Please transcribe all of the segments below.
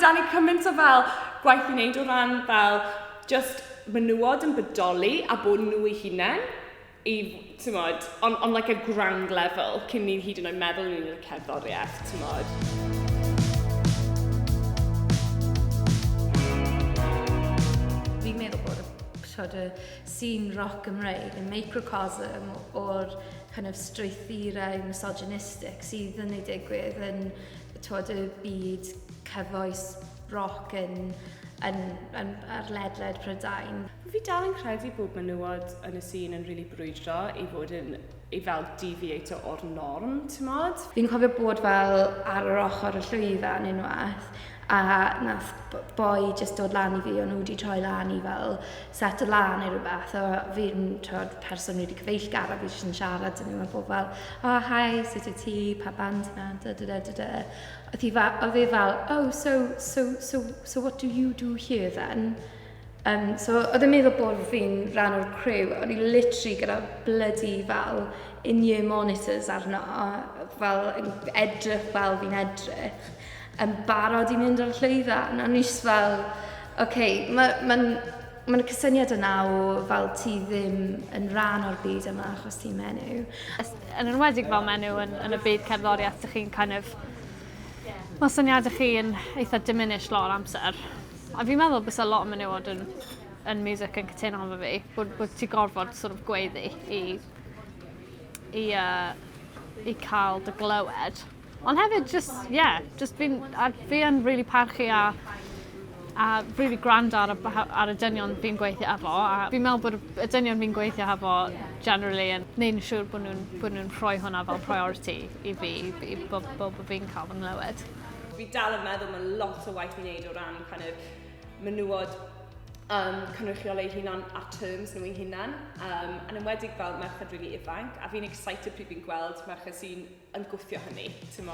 mae da ni cymaint o fel gwaith i wneud o ran fel just menywod yn bodoli a bod nhw eu hunain i, timod, on, on like a ground level, cyn ni hyd yn oed meddwl yn y cerddoriaeth, timod. Fi'n meddwl bod y, siod, y scene rock Gymreig yn microcosm o'r kind of strwythurau misogynistic sydd yn ei digwydd yn twod, y byd cyfoes rock yn, yn, yn, ar ledled Prydain. Fi dal yn credu bod menywod yn y sîn yn rili brwydro i fod yn, i fel deviato o'r norm, timod? Fi'n cofio bod fel ar yr ochr y llwyfan unwaith a nath boi just dod lan i fi, o'n nhw wedi troi lan i fel set o lan neu rhywbeth, a fi'n twod, person really cyfeillgar a fi jyst yn siarad 'da nhw a bod fel, oh hi, sut wyt ti, pa band na, da da da da da. Oedd hi fa- oedd e fel, oh so, so, so, so what do you do here then? Um, so oedd e'n meddwl bod fi'n rhan o'r crew, o'n i literally gyda bloody fel in-ear monitors arno, fel yn edrych fel fi'n edrych, yn barod i mynd ar y llwyfan. O'n i just fel, oce, okay, mae'n ma, ma, ma cysyniad yna o fel ti ddim yn rhan o'r byd yma achos ti'n menyw. Yn enwedig fel menyw yn, yn y byd cerddoriaeth, dych chi'n kind of... Mae syniadau chi yn eitha diminished lot o'r amser. A fi'n meddwl bysa lot o menywod yn, yn music yn cytuno efo fi, bod, bod ti gorfod sort of gweiddi i, i, uh, i cael dy glywed. Ond hefyd, just, yeah, just fi'n, a fi yn really parchu a, a really gwrando ar y, ar y dynion fi'n gweithio efo. A fi'n meddwl bod y dynion fi'n gweithio efo generally yn neud yn siŵr bod nhw'n bod nhw'n rhoi hwnna fel priority i fi, i, i bod, bod, bod fi'n cael fy nglywed. Fi dal yn meddwl mae lot o waith i wneud o ran kind of menywod um, cynrychiol eu hunan ar terms nhw eu hunan, um, yn enwedig fel merched really ifanc, a fi'n excited pryd fi'n gweld merched sy'n yn gwthio hynny, ti'n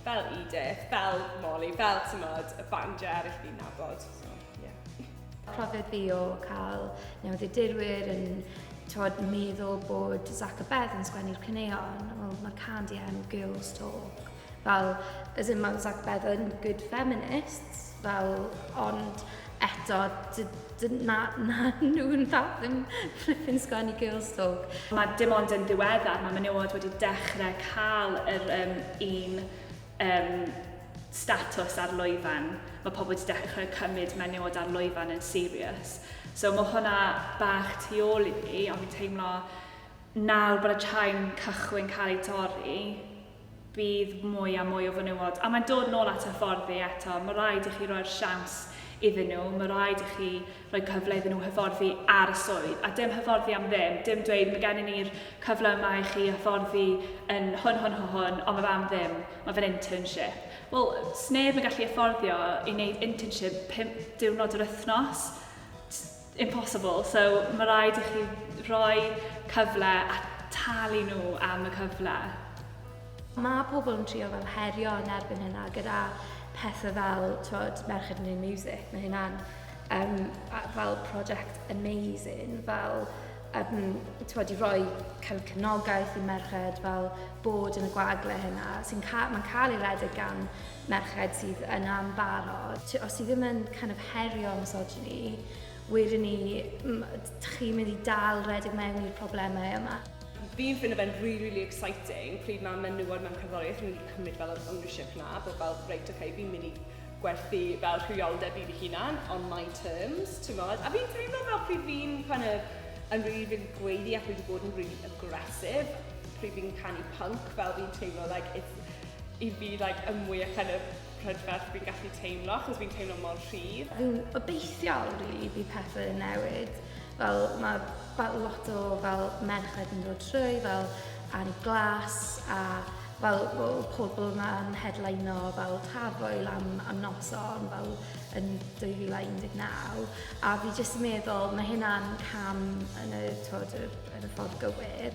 fel Edith, fel Molly, fel, ti'n y bandiau eraill fi'n nabod. So, yeah. Profiad fi o cael newyddiadurwyr yn twod, meddwl bod Zac a Beth yn sgwennu'r caneuon. Wel, mae'r can di enw Girls Talk. Fel, as in, mae Zac Beth yn good feminists, fel, ond eto, na, na nhw'n dal ddim flipping sgwennu Girls Talk. Mae dim ond yn ddiweddar, mae menywod wedi dechrau cael yr um, un um, statws ar lwyfan. Mae pobl wedi dechrau cymryd menywod ar lwyfan yn serious. So mae hwnna bach tu ôl i fi, ond fi'n teimlo nawr bod y chain cychwyn cael ei torri, bydd mwy a mwy o fenywod. A mae'n dod nôl at hyfforddi eto. Mae rhaid i chi roi'r siawns iddyn nhw, mae rhaid i chi roi cyfle iddyn nhw hyfforddi ar y swydd. A dim hyfforddi am ddim, dim dweud mae gennym ni'r cyfle yma i chi hyfforddi yn hwn, hwn, hwn, hwn, ond mae fe am ddim, mae fe'n internship. Wel, sneb yn gallu hyfforddio i wneud internship 5 diwrnod yr wythnos. Impossible. So mae rhaid i chi roi cyfle a talu nhw am y cyfle. Mae pobl yn trio fel herio yn erbyn hynna gyda pethau fel, twod, Merched yn Neud Music. Mae hynna'n um, fel project amazing, fel um, twod, i roi kind of cefnogaeth i merched fel bod yn y gwagle hynna. Sy'n ca mae'n cael ei redeg gan merched sydd yna'n barod. Os ti ddim yn kind of herio misogyny, wedyn ni, chi'n mynd i dal redeg mewn i'r problemau yma. Fi'n ffindo fe'n really, really exciting pryd mae menywod mewn cerddoriaeth yn cymryd fel yr ownership na, bod fel, reit, okay, fi'n mynd i gwerthu fel rhywioldeb i fi hunan on my terms, ti'n modd? A fi'n teimlo fel pryd fi'n kind of yn really, really gweiddi ac wedi bod yn really aggressive, pryd fi'n canu punk, fel fi'n teimlo like it's i fi like y mwyaf kind of prydferth fi'n gallu teimlo, achos fi'n teimlo mor rhydd. Fi'n obeithiol, really, bydd pethau yn newid. Fel, mae lot o fel merched yn dod trwy, fel Annie Glass a fel well, pobl yma'n headlino fel Tafwyl am, am noson fel yn 2019 a fi jyst yn meddwl mae hynna'n cam yn y, twod, yn y ffordd gywir.